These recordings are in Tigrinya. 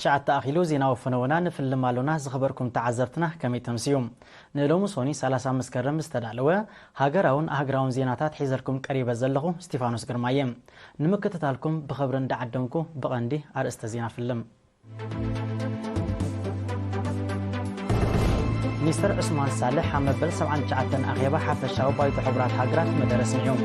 ትሽዓተ ኣኺሉ ዜና ወፈነወና ንፍልም ኣሎና። ዝኸበርኩም ተዓዘብትና ከመይ ተምስዩ? ንሎሚ ሶኒ ሰላሳ መስከረም ዝተዳለወ ሃገራውን ኣህግራውን ዜናታት ሒዘልኩም ቀሪበ ዘለኹ ስቲፋኖስ ግርማየ። ንምክትታልኩም ብኽብሪ እንዳዓደምኩ ብቐንዲ ኣርእስተ ዜና ፍልም። ሚኒስተር ዑስማን ሳልሕ ኣብ መበል ሰብዓን ትሽዓተን ኣኼባ ሓፈሻዊ ባይቶ ሕቡራት ሃገራት መደረ ስሚዑ።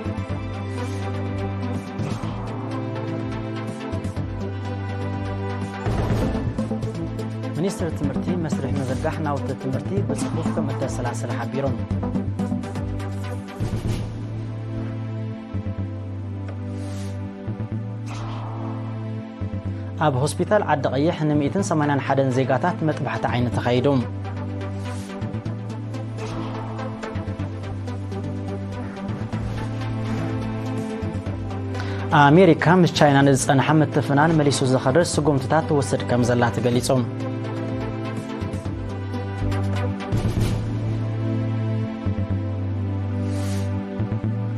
ሚኒስትሪ ትምህርቲ መስርሕ ምዝርጋሕ ናውቲ ትምህርቲ ብጽፉፍ ከም እተሰላሰለ ሓቢሩ። ኣብ ሆስፒታል ዓዲ ቀይሕ ን ሚእትን ሰማንያን ሓደን ዜጋታት መጥባሕቲ ዓይኒ ተኻይዱ። ኣሜሪካ ምስ ቻይና ንዝጸንሐ ምትፍናን መሊሱ ዘኸርር ስጉምትታት ትወስድ ከም ዘላ ተገሊጹ።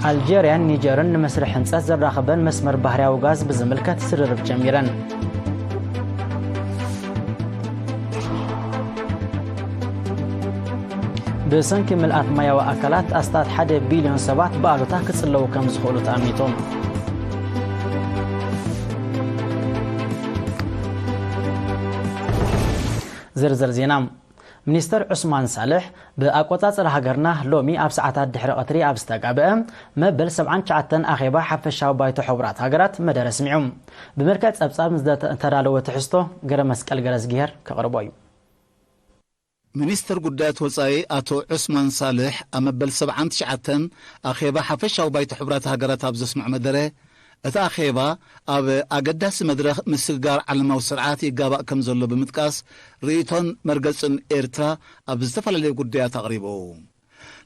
ኣልጀርያን ኒጀርን ንመስርሕ ህንጸት ዘራኽበን መስመር ባህርያዊ ጋዝ ብዝምልከት ስርርብ ጀሚረን። ብሰንኪ ምልኣት ማያዊ ኣካላት ኣስታት ሓደ ቢልዮን ሰባት ብኣሉታ ክጽለዉ ከም ዝኽእሉ ተኣሚቱ። ዝርዝር ዜና። ሚኒስተር ዑስማን ሳልሕ ብኣቆጻጽራ ሃገርና ሎሚ ኣብ ሰዓታት ድሕሪ ቀትሪ ኣብ ዝተጋብአ መበል ሰብዓን ትሽዓተን ኣኼባ ሓፈሻዊ ባይቶ ሕቡራት ሃገራት መደረ ስሚዑ። ብመልክዕ ጸብጻብ ዝተዳለወ ትሕዝቶ ገረ መስቀል ገረዝጊሄር ከቕርቦ እዩ። ሚኒስተር ጉዳያት ወጻኢ ኣቶ ዑስማን ሳልሕ ኣብ መበል ሰብዓን ትሽዓተን ኣኼባ ሓፈሻዊ ባይቶ ሕቡራት ሃገራት ኣብ ዘስምዖ መደረ፣ እቲ ኣኼባ ኣብ ኣገዳሲ መድረኽ ምስግጋር ዓለማዊ ስርዓት ይጋባእ ከም ዘሎ ብምጥቃስ፣ ርእይቶን መርገጽን ኤርትራ ኣብ ዝተፈላለዩ ጉዳያት ኣቕሪቡ።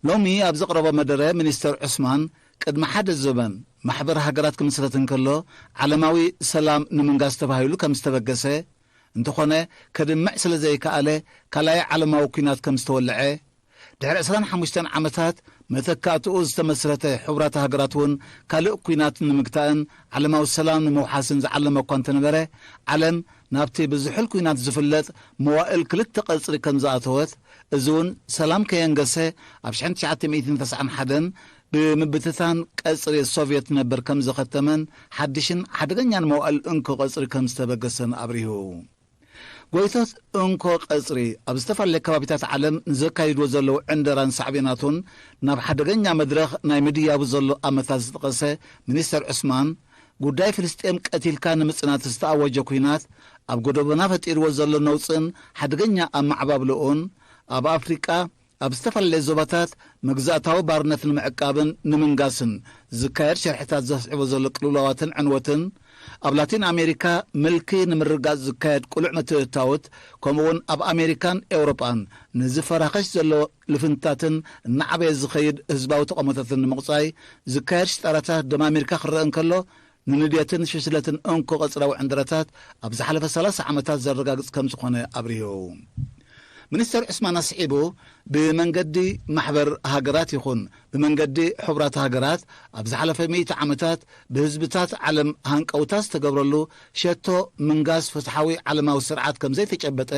ሎሚ ኣብ ዘቕረቦ መደረ ሚኒስተር ዑስማን፣ ቅድሚ ሓደ ዘበን ማሕበር ሃገራት ክምስረት እንከሎ፣ ዓለማዊ ሰላም ንምንጋስ ተባሂሉ ከም ዝተበገሰ፣ እንተኾነ ከድምዕ ስለ ዘይከኣለ ካልኣይ ዓለማዊ ኲናት ከም ዝተወልዐ፣ ድሕሪ ዕስራን ሓሙሽተን ዓመታት መተካእትኡ ዝተመስረተ ሕቡራት ሃገራት እውን ካልእ ኲናት ንምግታእን ዓለማዊ ሰላም ንምውሓስን ዝዓለመ እኳ እንተነበረ፣ ዓለም ናብቲ ብዝሑል ኲናት ዝፍለጥ መዋእል ክልተ ቀጽሪ ከም ዝኣተወት፣ እዚ እውን ሰላም ከየንገሰ ኣብ ሽሕን ትሽዓተ ሚእትን ተስዓን ሓደን ብምብትታን ቀጽሪ ሶቭየት ነበር ከም ዘኸተመን ሓድሽን ሓደገኛን መዋእል እንኮ ቀጽሪ ከም ዝተበገሰን ኣብሪሁ። ጎይቶት እንኮ ቀጽሪ ኣብ ዝተፈላለየ ከባቢታት ዓለም ንዘካይድዎ ዘለዉ ዕንደራን ሳዕቤናቱን ናብ ሓደገኛ መድረኽ ናይ ምድያቡ ዘሎ ኣመታት ዝጠቐሰ ሚኒስተር ዑስማን፣ ጉዳይ ፍልስጤም ቀቲልካ ንምጽናት ዝተኣወጀ ኲናት ኣብ ጎደቦና ፈጢርዎ ዘሎ ነውጽን ሓደገኛ ኣመዓባብልኡን፣ ኣብ ኣፍሪቃ ኣብ ዝተፈላለየ ዞባታት መግዛእታዊ ባርነት ንምዕቃብን ንምንጋስን ዝካየድ ሸርሕታት ዘስዕቦ ዘሎ ቅልውላዋትን ዕንወትን፣ ኣብ ላቲን ኣሜሪካ ምልኪ ንምርጋጽ ዝካየድ ቅሉዕ ምትእትታዎት፣ ከምኡውን ኣብ ኣሜሪካን ኤውሮጳን ንዝፈራኸሽ ዘሎ ልፍንታትን እናዓበየ ዝኸይድ ህዝባዊ ተቓውሞታትን ንምቑጻይ ዝካየድ ሽጣራታት ደማሚርካ ክረአ እንከሎ፣ ንንድየትን ሽሽለትን እንኮ ቀጽራዊ ዕንደራታት ኣብ ዝሓለፈ ሰላሳ ዓመታት ዘረጋግጽ ከም ዝኾነ ኣብሪሁ። ሚኒስተር ዑስማን ኣስዒቡ፣ ብመንገዲ ማሕበር ሃገራት ይኹን ብመንገዲ ሕቡራት ሃገራት ኣብ ዝሓለፈ ሚእቲ ዓመታት ብህዝብታት ዓለም ሃንቀውታ ዝተገብረሉ ሸቶ ምንጋስ ፍትሓዊ ዓለማዊ ስርዓት ከም ዘይተጨበጠ፣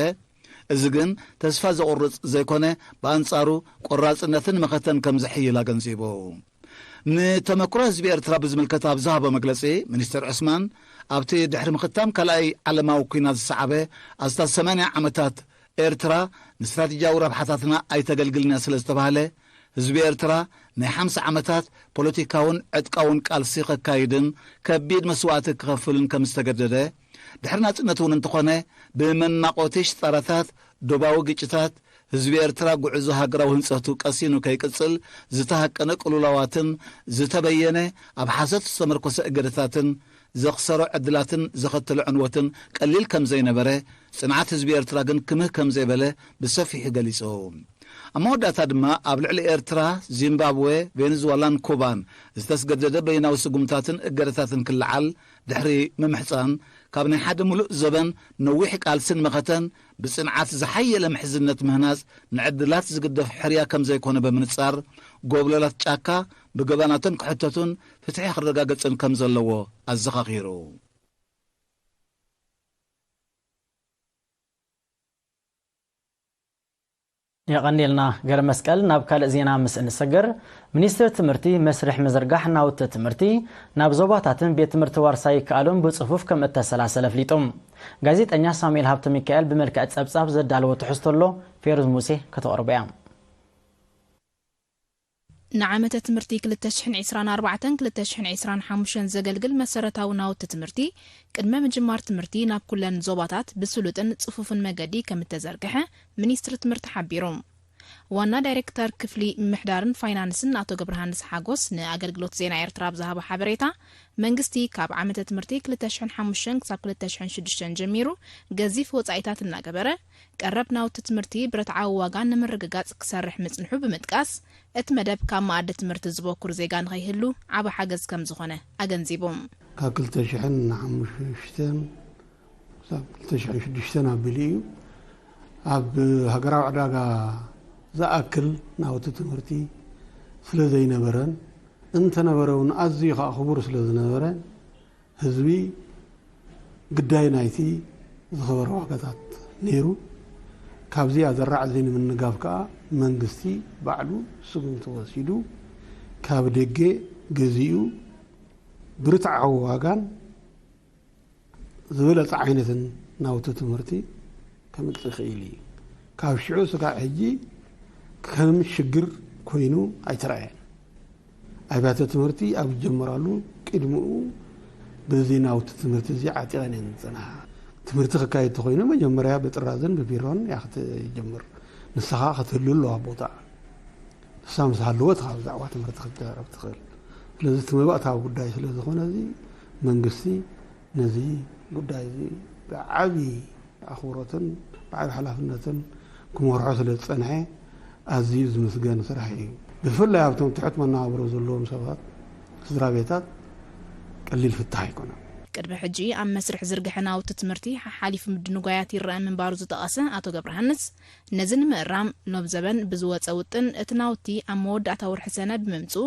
እዚ ግን ተስፋ ዘቑርጽ ዘይኮነ፣ ብኣንጻሩ ቆራጽነትን መኸተን ከም ዘሕይል ኣገንዚቡ። ንተመክሮ ህዝቢ ኤርትራ ብዝምልከት ኣብ ዝሃቦ መግለጺ፣ ሚኒስተር ዑስማን፣ ኣብቲ ድሕሪ ምኽታም ካልኣይ ዓለማዊ ኲናት ዝሰዓበ ኣስታት ሰማንያ ዓመታት ኤርትራ ንስትራቴጂያዊ ረብሓታትና ኣይተገልግልን እያ ስለ ዝተባህለ፣ ህዝቢ ኤርትራ ናይ ሓምሳ ዓመታት ፖለቲካውን ዕጥቃውን ቃልሲ ከካይድን ከቢድ መስዋእቲ ክኸፍልን ከም ዝተገደደ፣ ድሕሪ ናጽነት እውን እንተኾነ፣ ብመናቆቲ ሽጣራታት፣ ዶባዊ ግጭታት፣ ህዝቢ ኤርትራ ጉዕዞ ሃገራዊ ህንጸቱ ቀሲኑ ከይቅጽል ዝተሃቀነ ቅልውላዋትን ዝተበየነ ኣብ ሓሶት ዝተመርኮሰ እገደታትን ዘኽሰሮ ዕድላትን ዘኸተሎ ዕንወትን ቀሊል ከም ዘይነበረ፣ ጽንዓት ህዝቢ ኤርትራ ግን ክምህ ከም ዘይበለ ብሰፊሑ ገሊጹ። ኣብ መወዳእታ ድማ ኣብ ልዕሊ ኤርትራ፣ ዚምባብወ፣ ቬኔዙዋላን ኩባን ዝተስገደደ በይናዊ ስጉምታትን እገደታትን ክለዓል ድሕሪ ምምሕጻን፣ ካብ ናይ ሓደ ምሉእ ዘበን ነዊሕ ቃልስን መኸተን ብጽንዓት ዝሓየለ ምሕዝነት ምህናጽ ንዕድላት ዝግደፍ ሕርያ ከም ዘይኮነ ብምንጻር፣ ጎብለላት ጫካ ብገበናቶም ክሕተቱን ፍትሒ ክረጋገጽን ከም ዘለዎ ኣዘኻኺሩ። የቐንየልና ገረ መስቀል። ናብ ካልእ ዜና ምስ እንሰግር፣ ሚኒስትሪ ትምህርቲ መስርሕ ምዝርጋሕ ናውቲ ትምህርቲ ናብ ዞባታትን ቤት ትምህርቲ ዋርሳይ ይከኣሉን ብጽፉፍ ከም እተሰላሰለ ኣፍሊጡ። ጋዜጠኛ ሳሙኤል ሃብተ ሚካኤል ብመልክዕ ጸብጻብ ዘዳለዎ ትሕዝቶ ኣሎ፣ ፌሩዝ ሙሴ ከተቕርቦ እያ። ንዓመተ ትምህርቲ ክልተ ሽሕን ዕስራን ኣርባዕተን ክልተ ሽሕን ዕስራን ሓሙሽተን ዘገልግል መሰረታዊ ናውቲ ትምህርቲ ቅድመ ምጅማር ትምህርቲ ናብ ኩለን ዞባታት ብስሉጥን ጽፉፍን መገዲ ከም እተዘርግሐ ሚኒስትሪ ትምህርቲ ሓቢሩ። ዋና ዳይሬክተር ክፍሊ ምምሕዳርን ፋይናንስን ኣቶ ገብረሃንስ ሓጎስ ንኣገልግሎት ዜና ኤርትራ ኣብ ዝሃቦ ሓበሬታ፣ መንግስቲ ካብ ዓመተ ትምህርቲ ክልተ ሽሕን ሓሙሽተን ክሳብ ክልተ ሽሕን ሽዱሽተን ጀሚሩ ገዚፍ ወጻኢታት እናገበረ፣ ቀረብ ናውቲ ትምህርቲ ብርትዓዊ ዋጋ ንምርግጋጽ ክሰርሕ ምጽንሑ ብምጥቃስ፣ እቲ መደብ ካብ መኣዲ ትምህርቲ ዝበኩር ዜጋ ንኸይህሉ ዓቢ ሓገዝ ከም ዝኾነ ኣገንዚቦም። ካብ ክልተ ሽሕን ሓሙሽተን ክሳብ ክልተ ሽሕን ሽዱሽተን ኣቢሉ እዩ። ኣብ ሃገራዊ ዕዳጋ ዝኣክል ናውቲ ትምህርቲ ስለ ዘይነበረን፣ እንተነበረ እውን ኣዝዩ ኸኣ ክቡር ስለ ዝነበረ፣ ህዝቢ ግዳይ ናይቲ ዝኸበረ ዋጋታት ነይሩ። ካብዚ ኣዘራዕ እዚ ንምንጋፍ ከኣ መንግስቲ ባዕሉ ስጉምቲ ወሲዱ ካብ ደገ ገዚኡ ብርትዓዊ ዋጋን ዝበለጸ ዓይነትን ናውቲ ትምህርቲ ከምጽእ ክእል እዩ። ካብ ሽዑ ስጋዕ ሕጂ ከም ሽግር ኮይኑ ኣይተራእየን። ኣብያተ ትምህርቲ ኣብ ዝጀመራሉ ቅድሚኡ በዚ ናውቲ ትምህርቲ እዚ ዓጢቐን እየን ዝጸንሓ። ትምህርቲ ክካየድ ተኾይኑ መጀመርያ ብጥራዝን ብቢሮን እያ ክትጀምር። ንሳ ኸኣ ክትህሉ ኣለዋ ቦታ። ንሳ ምስ ሃለወት ካብ ብዛዕባ ትምህርቲ ክትዛረብ ትኽእል። ስለዚ እቲ መባእታዊ ጉዳይ ስለ ዝኾነ እዚ መንግስቲ ነዚ ጉዳይ እዚ ብዓቢ ኣኽብሮትን ብዓቢ ሓላፍነትን ክመርሖ ስለ ዝጸንሐ ኣዝዩ ዝምስገን ስራሕ እዩ። ብፍላይ ኣብቶም ትሑት መነባብሮ ዘለዎም ሰባት፣ ስድራ ቤታት ቀሊል ፍታሕ ኣይኮነን። ቅድሚ ሕጂ ኣብ መስርሕ ዝርግሐ ናውቲ ትምህርቲ ሓሓሊፉ ምድንጓያት ይረአ ምንባሩ ዝጠቐሰ ኣቶ ገብረሃንስ፣ ነዚ ንምእራም ሎብ ዘበን ብዝወጸ ውጥን እቲ ናውቲ ኣብ መወዳእታ ወርሒ ሰነ ብምምጽኡ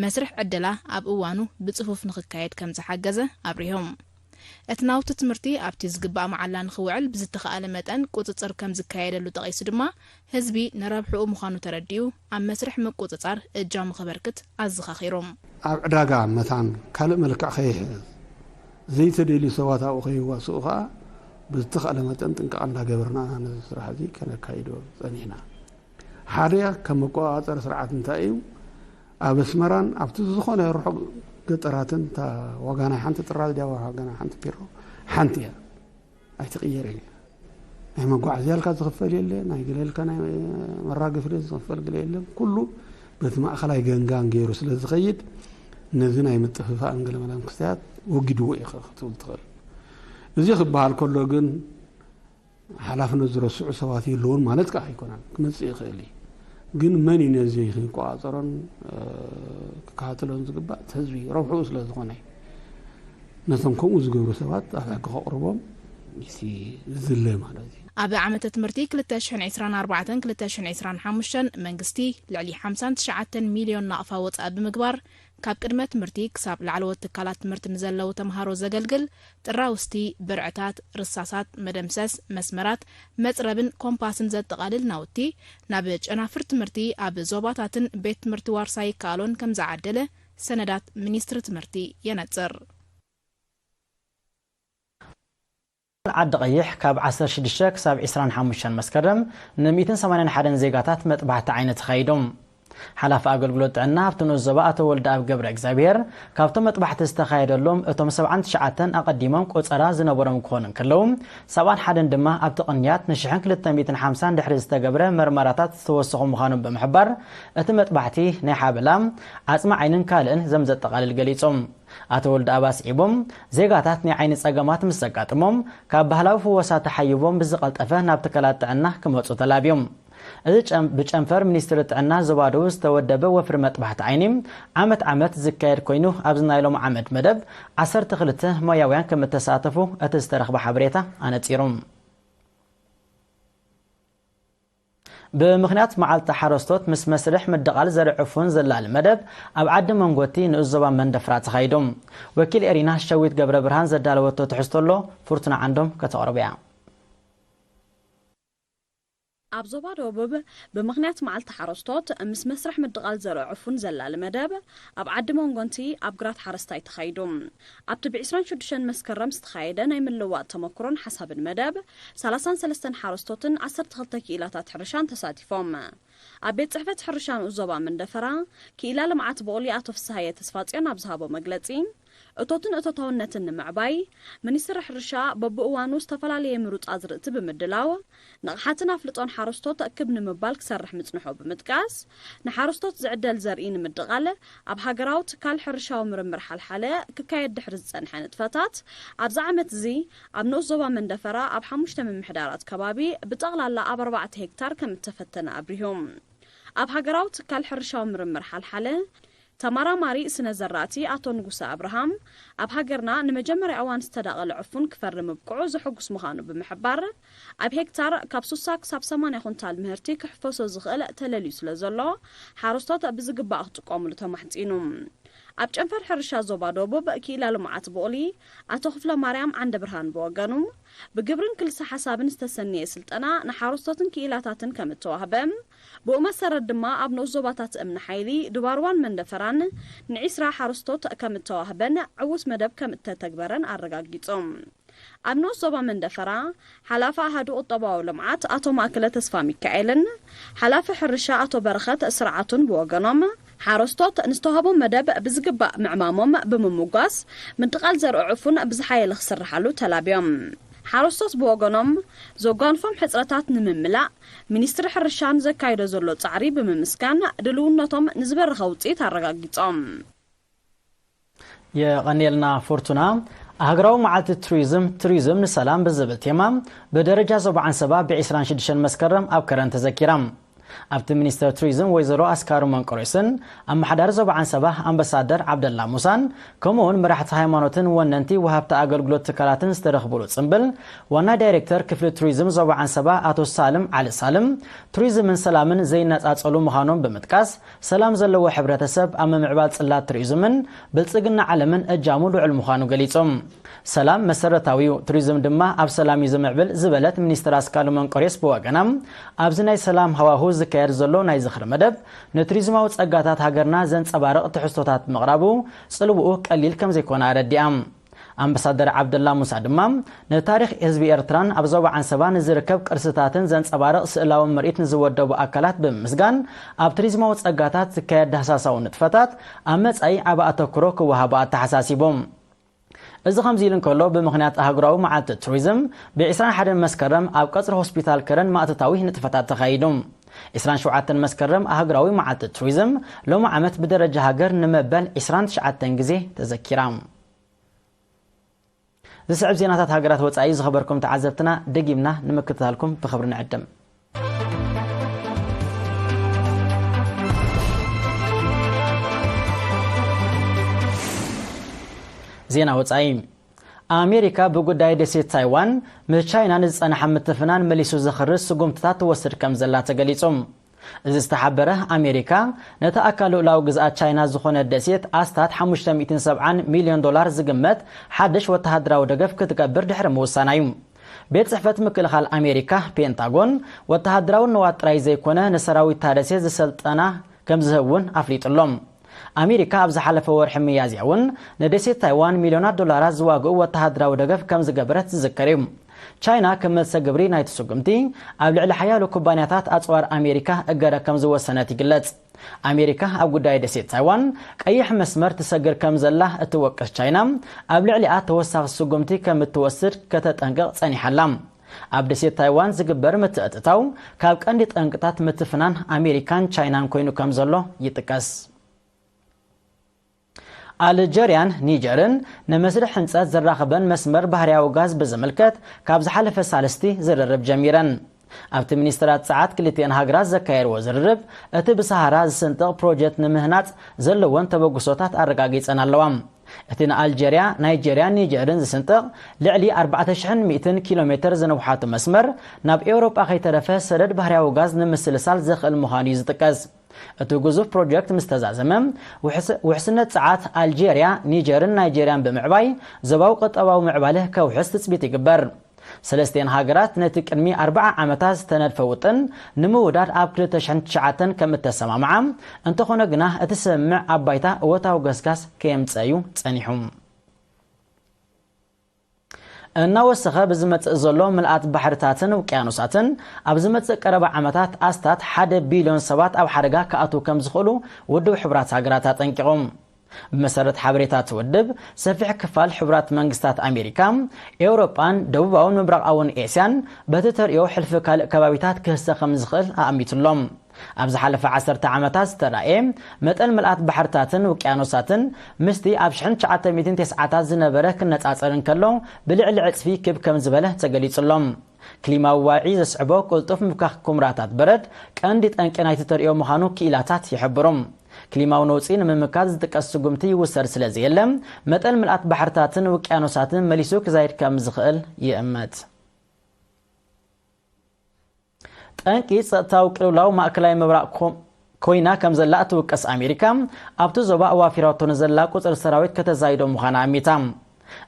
መስርሕ ዕደላ ኣብ እዋኑ ብጽፉፍ ንኽካየድ ከም ዝሓገዘ ኣብሪሆም። እቲ ናውቲ ትምህርቲ ኣብቲ ዝግባእ መዓላ ንኽውዕል ብዝተኻእለ መጠን ቁጽጽር ከም ዝካየደሉ ጠቒሱ ድማ፣ ህዝቢ ንረብሕኡ ምዃኑ ተረዲኡ ኣብ መስርሕ ምቁጽጻር እጃሙ ከበርክት ኣዘኻኺሮም። ኣብ ዕዳጋ መታን ካልእ መልክዕ ከይሕዝ፣ ዘይተደልዩ ሰባት ኣብኡ ከይዋስኡ ኸኣ ብዝተኻእለ መጠን ጥንቃቐ እንዳገበርና ነዚ ስራሕ እዚ ከነካይዶ ጸኒሕና። ሓደ ከም መቆጻጸሪ ስርዓት እንታይ እዩ? ኣብ ኣስመራን ኣብቲ ዝኾነ ርሑቕ ገጠራትን እታ ዋጋ ናይ ሓንቲ ጥራዝ ድያ ዋጋ ናይ ሓንቲ ፒሮ ሓንቲ እያ። ኣይትቕየርን እያ። ናይ መጓዓዝያ ኢልካ ዝኽፈል የለ፣ ናይ ገለ ኢልካ ናይ መራገፊ ዝኽፈል ገለ የለን። ኩሉ በቲ ማእኸላይ ገንጋን ገይሩ ስለ ዝኸይድ ነዚ ናይ ምጥፍፋእን ገለመለን ክስተያት ወጊድዎ እዩ ክትብል ትኽእል። እዚ ክበሃል ከሎ ግን ሓላፍነት ዝረስዑ ሰባት የለውን ማለት ከዓ ኣይኮነን፣ ክመጽእ ይኽእል እዩ። ግን መን እዩ ነዚ ክቆጻጸሮን፣ እ፣ ክከታተሎን ዝግባእ? እቲ ህዝቢ ረብሕኡ ስለ ዝኾነ እዩ። ነቶም ከምኡ ዝገብሩ ሰባት ኣብ ሕጊ ከቕርቦም እቲ ዝድለ ማለት እዩ። ኣብ ዓመተ ትምህርቲ ክልተ ሽሕን ዕስራን ኣርባዕተን ክልተ ሽሕን ዕስራን ሓሙሽተን መንግስቲ ልዕሊ ሓምሳን ትሽዓተን ሚልዮን ናቕፋ ወጻኢ ብምግባር፣ ካብ ቅድመ ትምህርቲ ክሳብ ላዕለዎት ትካላት ትምህርቲ ንዘለዉ ተምሃሮ ዘገልግል ጥራውስቲ፣ ብርዕታት፣ ርሳሳት፣ መደምሰስ፣ መስመራት፣ መጽረብን ኮምፓስን ዘጠቓልል ናውቲ ናብ ጨናፍር ትምህርቲ ኣብ ዞባታትን ቤት ትምህርቲ ዋርሳይ ይከኣሎን ከም ዝዓደለ ሰነዳት ሚኒስትሪ ትምህርቲ የነጽር። ዓዲ ቀይሕ ካብ ዓሰርተ ሽዱሽተ ክሳብ ዕስራን ሓሙሽተን መስከረም ን ሚእትን ሰማንያን ሓደን ዜጋታት መጥባሕቲ ዓይኒ ተኻይዶም። ሓላፊ ኣገልግሎት ጥዕና ኣብቲ ንኡስ ዞባ ኣቶ ወልደኣብ ገብረ እግዚኣብሔር፣ ካብቶም መጥባሕቲ ዝተኻየደሎም እቶም ሰብዓን ትሽዓተን ኣቐዲሞም ቆጸራ ዝነበሮም ክኾኑ እንከለዉ፣ ሰብዓን ሓደን ድማ ኣብቲ ቅንያት ንሽሕን ክልተ ሚእትን ሓምሳን ድሕሪ ዝተገብረ መርመራታት ዝተወሰኹ ምዃኖም ብምሕባር፣ እቲ መጥባሕቲ ናይ ሓበላ፣ ዓጽሚ ዓይንን ካልእን ዘምዘጠቓልል ገሊጾም። ኣቶ ወልደኣብ ኣስዒቦም፣ ዜጋታት ናይ ዓይኒ ጸገማት ምስ ዘጋጥሞም፣ ካብ ባህላዊ ፍወሳ ተሓይቦም ብዝቐልጠፈ ናብ ትካላት ጥዕና ክመጹ ተላብዮም። እዚ ጨም-፣ ብጨንፈር ሚኒስትሪ ጥዕና ዞባ ደቡብ ዝተወደበ ወፍሪ መጥባሕቲ ዓይኒ ዓመት ዓመት ዝካየድ ኮይኑ፣ ኣብዚ ናይ ሎም ዓመት መደብ ዓሰርተ ክልተ ሞያውያን ከም እተሳተፉ እቲ ዝተረኽበ ሓበሬታ ኣነጺሩ። ብምኽንያት መዓልቲ ሓረስቶት ምስ መስርሕ ምድቓል ዘርኢ ዕፉን ዘላሊ መደብ ኣብ ዓዲ መንጎቲ ንኡስ ዞባ መንደፍራ ተኻይዱ። ወኪል ኤሪና ሸዊት ገብረ ብርሃን ዘዳለወቶ ትሕዝቶ ኣሎ፣ ፍርቱና ዓንዶም ከተቕርቦ እያ። ኣብ ዞባ ደቡብ ብምኽንያት መዓልቲ ሓረስቶት ምስ መስርሕ ምድቓል ዘርኢ ዕፉን ዘላሊ መደብ ኣብ ዓዲ መንጎንቲ ኣብ ግራት ሓረስታይ ተኻይዱ። ኣብቲ ብ ዕስራን ሽዱሽተን መስከረም ዝተኻየደ ናይ ምልውዋጥ ተመክሮን ሓሳብን መደብ ሰላሳን ሰለስተን ሓረስቶትን ዓሰርተ ክልተ ክኢላታት ሕርሻን ተሳቲፎም። ኣብ ቤት ጽሕፈት ሕርሻ ንኡስ ዞባ መንደፈራ ክኢላ ልምዓት ብቑሊ ኣቶ ፍስሃየ ተስፋጽዮን ኣብ ዝሃቦ መግለጺ፣ እቶትን እቶታውነትን ንምዕባይ፣ ሚኒስትሪ ሕርሻ በብእዋኑ ዝተፈላለየ ምሩጽ ኣዝርእቲ ብምድላው፣ ንቕሓትን ኣፍልጦን ሓረስቶት ክብ ንምባል ክሰርሕ ምጽንሑ ብምጥቃስ፣ ንሓረስቶት ዝዕደል ዘርኢ ንምድቓል ኣብ ሃገራዊ ትካል ሕርሻዊ ምርምር ሓልሓለ ክካየድ ድሕሪ ዝጸንሐ ንጥፈታት፣ ኣብዚ ዓመት እዚ ኣብ ንኡስ ዞባ መንደፈራ ኣብ ሓሙሽተ ምምሕዳራት ከባቢ ብጠቕላላ ኣብ ኣርባዕተ ሄክታር ከም እተፈተነ ኣብሪሁ። ኣብ ሃገራዊ ትካል ሕርሻዊ ምርምር ሓልሓለ፣ ተመራማሪ ስነ ዘራእቲ ኣቶ ንጉሰ ኣብርሃም፣ ኣብ ሃገርና ንመጀመርያ እዋን ዝተዳቐለ ዕፉን ክፈሪ ምብቅዑ ዘሐጉስ ምዃኑ ብምሕባር፣ ኣብ ሄክታር ካብ ሱሳ ክሳብ ሰማንያ ኩንታል ምህርቲ ክሕፈሶ ዝኽእል ተለልዩ ስለ ዘሎ፣ ሓረስቶት ብዝግባእ ክጥቀሙሉ ተማሕጺኑ። ኣብ ጨንፈር ሕርሻ ዞባ ደቡብ ክኢላ ልምዓት ብቑሊ ኣቶ ክፍለ ማርያም ዓንደ ብርሃን ብወገኑ፣ ብግብርን ክልሰ ሓሳብን ዝተሰነየ ስልጠና ንሓረስቶትን ክኢላታትን ከም እተዋህበ፣ ብኡ መሰረት ድማ ኣብ ንኡስ ዞባታት እምኒ ሓይሊ፣ ድባርዋን መንደፈራን ንዒስራ ሓረስቶት ከም እተዋህበን ዕዉት መደብ ከም እተተግበረን ኣረጋጊጾም። ኣብ ንኡስ ዞባ መንደፈራ፣ ሓላፊ ኣሃዱ ቁጠባዊ ልምዓት ኣቶ ማእከለ ተስፋ ሚካኤልን ሓላፊ ሕርሻ ኣቶ በረኸት ስርዓቱን ብወገኖም፣ ሓረስቶት ንዝተዋህቦም መደብ ብዝግባእ ምዕማሞም ብምምጓስ፣ ምድቓል ዘርኢ ዕፉን ብዝሓየለ ክስርሓሉ ተላብዮም። ሓረስቶት ብወገኖም፣ ዘጓንፎም ሕጽረታት ንምምላእ ሚኒስትሪ ሕርሻ ንዘካይዶ ዘሎ ጻዕሪ ብምምስጋን፣ ድልውነቶም ንዝበረኸ ውጽኢት ኣረጋጊጾም። የቐንየልና ፎርቱና። ኣህግራዊ መዓልቲ ቱሪዝም፣ ቱሪዝም ንሰላም ብዝብል ቴማ ብደረጃ ዞባ ዓንሰባ ብ ዕስራን ሽዱሽተን መስከረም ኣብ ከረን ተዘኪራ። ኣብቲ ሚኒስተር ቱሪዝም ወይዘሮ ኣስካሩ መንቆሬስን ኣመሓዳሪ ዞባ ዓንሰባ ኣምባሳደር ዓብደላ ሙሳን ከምኡውን መራሕቲ ሃይማኖትን ወነንቲ ወሃብቲ ኣገልግሎት ትካላትን ዝተረኽብሉ ጽምብል ዋና ዳይሬክተር ክፍሊ ቱሪዝም ዞባ ዓንሰባ ኣቶ ሳልም ዓሊ ሳልም ቱሪዝምን ሰላምን ዘይነጻጸሉ ምዃኖም ብምጥቃስ ሰላም ዘለዎ ሕብረተሰብ ኣብ ምምዕባል ጽላት ቱሪዝምን ብልጽግና ዓለምን እጃሙ ልዑል ምዃኑ ገሊጾም። ሰላም መሰረታዊ እዩ፣ ቱሪዝም ድማ ኣብ ሰላም እዩ ዝምዕብል ዝበለት ሚኒስትር ኣስካሉ መንቆሬስ ብወገና፣ ኣብዚ ናይ ሰላም ሃዋሁ ዝካየድ ዘሎ ናይ ዝኽሪ መደብ ንቱሪዝማዊ ጸጋታት ሃገርና ዘንጸባርቕ ትሕዝቶታት ብምቕራቡ ጽልውኡ ቀሊል ከም ዘይኮነ ኣረዲኣ። ኣምባሳደር ዓብደላ ሙሳ ድማ ንታሪኽ ህዝቢ ኤርትራን ኣብ ዞባ ዓንሰባ ንዝርከብ ቅርስታትን ዘንጸባርቕ ስእላዊ ምርኢት ንዝወደቡ ኣካላት ብምምስጋን ኣብ ቱሪዝማዊ ጸጋታት ዝካየድ ዳህሳሳዊ ንጥፈታት ኣብ መጻኢ ዓቢ ኣተኩሮ ክወሃቦ ኣተሓሳሲቡ። እዚ ከምዚ ኢሉ እንከሎ ብምኽንያት ኣህጉራዊ መዓልቲ ቱሪዝም ብ ዕስራን ሓደን መስከረም ኣብ ቀጽሪ ሆስፒታል ከረን ማእተታዊ ንጥፈታት ተኻይዱ። ዕስራን ሸውዓተን መስከረም ኣህጉራዊ መዓልቲ ቱሪዝም ሎሚ ዓመት ብደረጃ ሃገር ንመበል ዕስራን ትሽዓተን ግዜ ተዘኪራ። ዝስዕብ ዜናታት ሃገራት ወጻኢ ዝኸበርኩም ተዓዘብትና ደጊምና ንምክትታልኩም ብኽብሪ ንዕድም። ዜና ወጻኢ። ኣሜሪካ ብጉዳይ ደሴት ታይዋን ምስ ቻይና ንዝጸንሐ ምትፍናን መሊሱ ዘኽርር ስጉምትታት ትወስድ ከም ዘላ ተገሊጹ። እዚ ዝተሓበረ ኣሜሪካ ነቲ ኣካል ልኡላዊ ግዝኣት ቻይና ዝኾነ ደሴት ኣስታት ሓሙሽተ ሚእትን ሰብዓን ሚልዮን ዶላር ዝግመት ሓድሽ ወተሃደራዊ ደገፍ ክትገብር ድሕሪ ምውሳና እዩ። ቤት ጽሕፈት ምክልኻል ኣሜሪካ ፔንታጎን ወተሃደራዊ ንዋት ጥራይ ዘይኮነ ንሰራዊት እታ ደሴት ዝሰልጠና ከም ዝህብ እውን ኣፍሊጡ ኣሎ። ኣሜሪካ ኣብ ዝሓለፈ ወርሒ ሚያዝያ እውን ንደሴት ታይዋን ሚልዮናት ዶላራት ዝዋግኡ ወተሃደራዊ ደገፍ ከም ዝገበረት ዝዝከር እዩ። ቻይና ከም መልሰ ግብሪ ናይቲ ስጉምቲ ኣብ ልዕሊ ሓያሎ ኩባንያታት ኣጽዋር ኣሜሪካ እገዳ ከም ዝወሰነት ይግለጽ። ኣሜሪካ ኣብ ጉዳይ ደሴት ታይዋን ቀይሕ መስመር ትሰግር ከም ዘላ እትወቅስ ቻይና ኣብ ልዕሊኣ ተወሳኺ ስጉምቲ ከም እትወስድ ከተጠንቅቕ ጸኒሓ ኣላ። ኣብ ደሴት ታይዋን ዝግበር ምትእትታው ካብ ቀንዲ ጠንቅታት ምትፍናን ኣሜሪካን ቻይናን ኮይኑ ከም ዘሎ ይጥቀስ። ኣልጀርያን ኒጀርን ንመስርሕ ህንጸት ዘራኽበን መስመር ባህርያዊ ጋዝ ብዝምልከት ካብ ዝሓለፈ ሳልስቲ ዝርርብ ጀሚረን። ኣብቲ ሚኒስትራት ጸዓት ክልቲአን ሃገራት ዘካየድዎ ዝርርብ፣ እቲ ብሰሃራ ዝስንጥቕ ፕሮጀክት ንምህናጽ ዘለወን ተበግሶታት ኣረጋጊጸን ኣለዋ። እቲ ንኣልጀርያ፣ ናይጀርያን ኒጀርን ዝስንጥቕ ልዕሊ ኣርባዕተ ሽሕን ሚእትን ኪሎ ሜትር ዝነውሓቱ መስመር፣ ናብ ኤውሮጳ ከይተረፈ ሰደድ ባህርያዊ ጋዝ ንምስልሳል ዘኽእል ምዃኑ እዩ ዝጥቀስ። እቲ ግዙፍ ፕሮጀክት ምስ ተዛዘመ፣ ውሕስ-፣ ውሕስነት ጸዓት ኣልጄርያ፣ ኒጀርን ናይጄርያን ብምዕባይ፣ ዞባዊ ቁጠባዊ ምዕባለ ከውሕስ ትጽቢት ይግበር። ሰለስቲኤን ሃገራት ነቲ ቅድሚ ኣርብዓ ዓመታት ዝተነድፈ ውጥን ንምውዳድ ኣብ ክልተ ሽሕን ትሽዓተን ከም እተሰማምዓ፣ እንተኾነ ግና እቲ ስምምዕ ኣብ ባይታ እወታዊ ገስጋስ ከየምጸ እዩ ጸኒሑ። እናወሰኸ ብዝመጽእ ዘሎ ምልኣት ባሕርታትን ውቅያኖሳትን፣ ኣብ ዝመጽእ ቀረባ ዓመታት ኣስታት ሓደ ቢልዮን ሰባት ኣብ ሓደጋ ክኣትዉ ከም ዝኽእሉ ውድብ ሕቡራት ሃገራት ኣጠንቂቑ። ብመሰረት ሓበሬታ እቲ ውድብ፣ ሰፊሕ ክፋል ሕቡራት መንግስታት ኣሜሪካ፣ ኤውሮጳን ደቡባውን ምብራቓውን ኤስያን በቲ ተርእዮ ሕልፊ ካልእ ከባቢታት ክህሰ ከም ዝኽእል ኣኣሚቱ ኣሎ። ኣብ ዝሓለፈ ዓሰርተ ዓመታት ዝተራእየ መጠን ምልኣት ባሕርታትን ውቅያኖሳትን፣ ምስቲ ኣብ ሽሕን ትሽዓተ ሚእትን ተስዓታት ዝነበረ ክነጻጸር እንከሎ፣ ብልዕሊ ዕጽፊ ክብ ከም ዝበለ ተገሊጹ ኣሎ። ክሊማዊ ዋዒ ዘስዕቦ ቅልጡፍ ምብካኽ ኩምራታት በረድ ቀንዲ ጠንቂ ናይቲ ተርእዮ ምዃኑ ክኢላታት ይሕብሩ። ክሊማዊ ነውጺ ንምምካት ዝጥቀስ ስጉምቲ ይውሰድ ስለ ዘየለ፣ መጠን ምልኣት ባሕርታትን ውቅያኖሳትን መሊሱ ክዛይድ ከም ዝኽእል ይእመት። ጠንቂ ጸጥታዊ ቅልውላው ማእከላይ ምብራቕ ኮ-፣ ኮይና ከም ዘላ እትውቀስ ኣሜሪካ፣ ኣብቲ ዞባ ኣዋፊራቶ ንዘላ ቁጽሪ ሰራዊት ከተዛይዶ ምዃና ኣሚታ።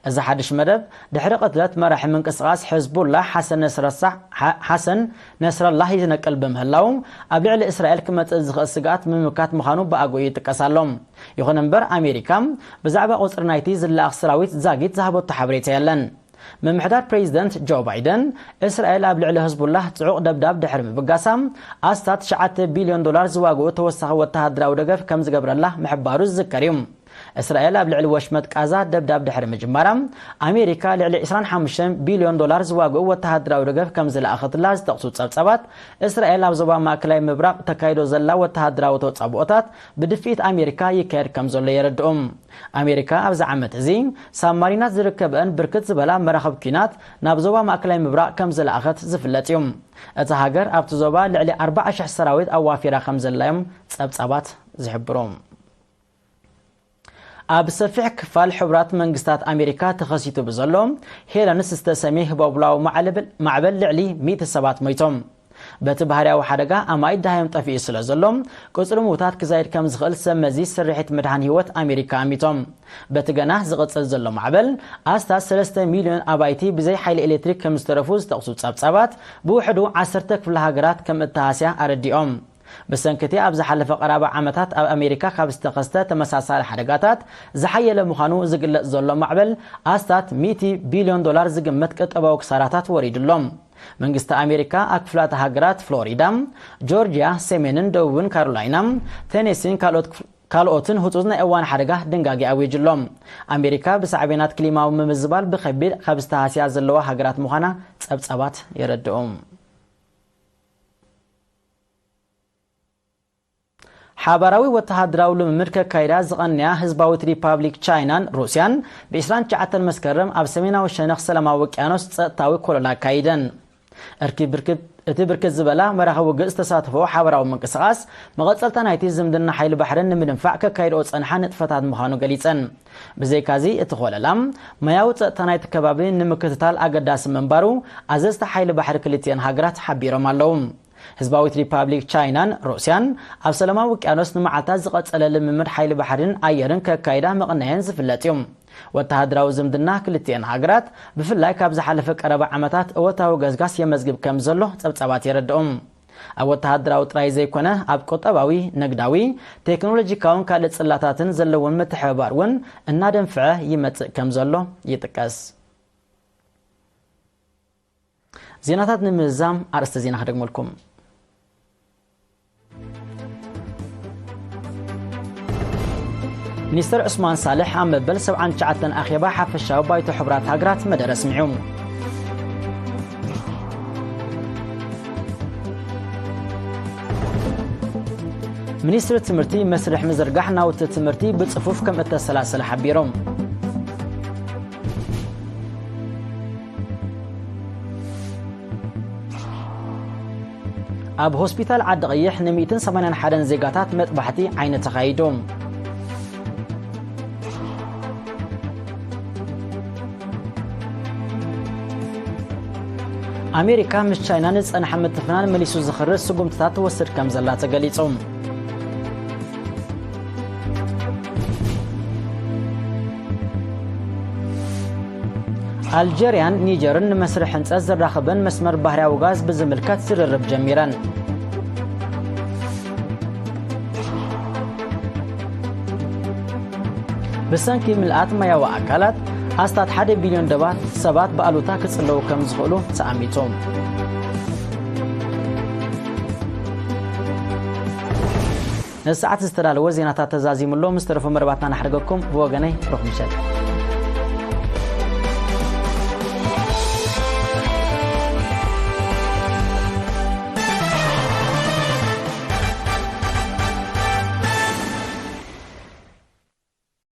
እዚ ሓድሽ መደብ፣ ድሕሪ ቅትለት መራሒ ምንቅስቓስ ሕዝቡላህ ሓሰን ነስረሳ-፣ ሓ-፣ ሓሰን ነስረላህ ይነቅል ብምህላው፣ ኣብ ልዕሊ እስራኤል ክመጽእ ዝኽእል ስግኣት ምምካት ምዃኑ ብኣግኡ ይጥቀስ ኣሎ። ይኹን እምበር፣ ኣሜሪካ ብዛዕባ ቁጽሪ ናይቲ ዝለኣኽ ሰራዊት ዛጊት ዝሃበቶ ሓበሬታ የለን። ምምሕዳር ፕሬዚደንት ጆ ባይደን፣ እስራኤል ኣብ ልዕሊ ህዝቡላህ ጽዑቕ ደብዳብ ድሕሪ ምብጋሳ፣ ኣስታት ትሽዓተ ቢልዮን ዶላር ዝዋግኡ ተወሳኺ ወተሃደራዊ ደገፍ ከም ዝገብረላ ምሕባሩ ዝዝከር እዩ። እስራኤል ኣብ ልዕሊ ወሽመጥ ቃዛ ደብዳብ ድሕሪ ምጅማራ፣ ኣሜሪካ ልዕሊ ዕስራን ሓሙሽተን ቢልዮን ዶላር ዝዋግኡ ወተሃደራዊ ደገፍ ከም ዝለኣኸትላ ዝጠቕሱ ጸብጻባት፣ እስራኤል ኣብ ዞባ ማእከላይ ምብራቕ ተካይዶ ዘላ ወተሃደራዊ ተጻብኦታት ብድፍኢት ኣሜሪካ ይካየድ ከም ዘሎ የረድኡ። ኣሜሪካ ኣብዚ ዓመት እዚ ሳብማሪናት ዝርከበአን ብርክት ዝበላ መራኽብ ኲናት ናብ ዞባ ማእከላይ ምብራቕ ከም ዝለኣኸት ዝፍለጥ እዩ። እታ ሃገር ኣብቲ ዞባ ልዕሊ ኣርባዓ ሽሕ ሰራዊት ኣዋፊራ ከም ዘላ እዮም ጸብጻባት ዝሕብሩ። ኣብ ሰፊሕ ክፋል ሕቡራት መንግስታት ኣሜሪካ ተኸሲቱ ብዘሎ ሄለንስ ዝተሰምየ ህቦብላዊ ማዕለብል-፣ ማዕበል ልዕሊ ሚእቲ ሰባት ሞይቶም። በቲ ባህርያዊ ሓደጋ ኣማኢት ደሃዮም ጠፊኡ ስለ ዘሎ፣ ቁጽሪ ምዉታት ክዛይድ ከም ዝኽእል ሰብ መዚ ስርሒት ምድሓን ህይወት ኣሜሪካ ኣሚቶም። በቲ ገና ዝቕጽል ዘሎ ማዕበል፣ ኣስታት ሰለስተ ሚልዮን ኣባይቲ ብዘይ ሓይሊ ኤሌክትሪክ ከም ዝተረፉ ዝጠቕሱ ጸብጻባት፣ ብውሕዱ ዓሰርተ ክፍለ ሃገራት ከም እተሃስያ ኣረዲኦም። ብሰንኪ እቲ ኣብ ዝሓለፈ ቀራባ ዓመታት ኣብ ኣሜሪካ ካብ ዝተኸስተ ተመሳሳሊ ሓደጋታት ዝሓየለ ምዃኑ ዝግለጽ ዘሎ ማዕበል፣ ኣስታት ሚእቲ ቢልዮን ዶላር ዝግመት ቁጠባዊ ክሳራታት ወሪዱ ኣሎ። መንግስቲ ኣሜሪካ ኣብ ክፍላተ ሃገራት ፍሎሪዳ፣ ጆርጅያ፣ ሰሜንን ደቡብን ካሮላይና፣ ቴኔሲን ካልኦት ክፍ-፣ ካልኦትን ህጹጽ ናይ እዋን ሓደጋ ድንጋጌ ኣዊጁ ኣሎ። ኣሜሪካ ብሳዕቤናት ክሊማዊ ምምዝባል ብኸቢድ ካብ ዝተሃስያ ዘለዋ ሃገራት ምዃና ጸብጻባት የረድኡ። ሓባራዊ ወተሃደራዊ ልምምድ ከካይዳ ዝቐንያ ህዝባዊት ሪፓብሊክ ቻይናን ሩስያን፣ ብ ዕስራን ትሽዓተን መስከረም ኣብ ሰሜናዊ ሸነኽ ሰላማዊ ውቅያኖስ ጸጥታዊ ኮለል ኣካይደን። እርኪ ብርክብ-፣ እቲ ብርክት ዝበላ መራኸቢ ውግእ ዝተሳተፈኦ ሓባራዊ ምንቅስቓስ፣ መቐጸልታ ናይቲ ዝምድና ሓይሊ ባሕርን ንምድንፋዕ ከካይድኦ ዝጸንሓ ንጥፈታት ምዃኑ ገሊጸን። ብዘይካዚ፣ እቲ ኮለላ፣ ማያዊ ጸጥታ ናይቲ ከባቢ ንምክትታል ኣገዳሲ ምንባሩ፣ ኣዘዝቲ ሓይሊ ባሕሪ ክልቲኤን ሃገራት ሓቢሮም ኣለዉ። ህዝባዊት ሪፓብሊክ ቻይናን ሩስያን ኣብ ሰላማዊ ውቅያኖስ ንመዓልታት ዝቐጸለ ልምምድ ሓይሊ ባሕርን ኣየርን ከካይዳ ምቕናየን ዝፍለጥ እዩ። ወተሃደራዊ ዝምድና ክልቲኤን ሃገራት፣ ብፍላይ ካብ ዝሓለፈ ቀረባ ዓመታት፣ እወታዊ ገስጋስ የመዝግብ ከም ዘሎ ጸብጻባት የረድኡ። ኣብ ወተሃደራዊ ጥራይ ዘይኮነ፣ ኣብ ቁጠባዊ፣ ንግዳዊ፣ ቴክኖሎጂካውን ካልእ ጽላታትን ዘለዎም ምትሕብባር እውን እናደንፍዐ ይመጽእ ከም ዘሎ ይጥቀስ። ዜናታት ንምዝዛም ኣርእስተ ዜና ክደግመልኩም። ሚኒስተር ዑስማን ሳልሕ ኣብ መበል ሰብዓን ትሽዓተን ኣኼባ ሓፈሻዊ ባይቶ ሕቡራት ሃገራት መደረ ኣስሚዑ። ሚኒስትሪ ትምህርቲ መስርሕ ምዝርጋሕ ናውቲ ትምህርቲ ብጽፉፍ ከም እተሰላሰለ ሓቢሮም። ኣብ ሆስፒታል ዓዲ ቀይሕ ን ሚእትን ሰማንያን ሓደን ዜጋታት መጥባሕቲ ዓይኒ ተኻይዱ። ኣሜሪካ ምስ ቻይና ንዝጸንሐ ምትፍናን መሊሱ ዝኽርር ስጉምትታት ትወስድ ከም ዘላ ተገሊጹ። ኣልጀርያን ኒጀርን ንመስርሕ ህንጸት ዘራኽበን መስመር ባህርያዊ ጋዝ ብዝምልከት ዝርርብ ጀሚረን። ብሰንኪ ምልኣት ማያዊ ኣካላት ኣስታት ሓደ ቢልዮን ደባት ሰባት ብኣሉታ ክጽለዉ ከም ዝኽእሉ ተኣሚቱ። ንሰዓት ዝተዳለወ ዜናታት ተዛዚሙ ኣሎ። ምስ ተረፉ መርባትና ናሕርገኩም። ብወገነይ ሩኽ ምሸት።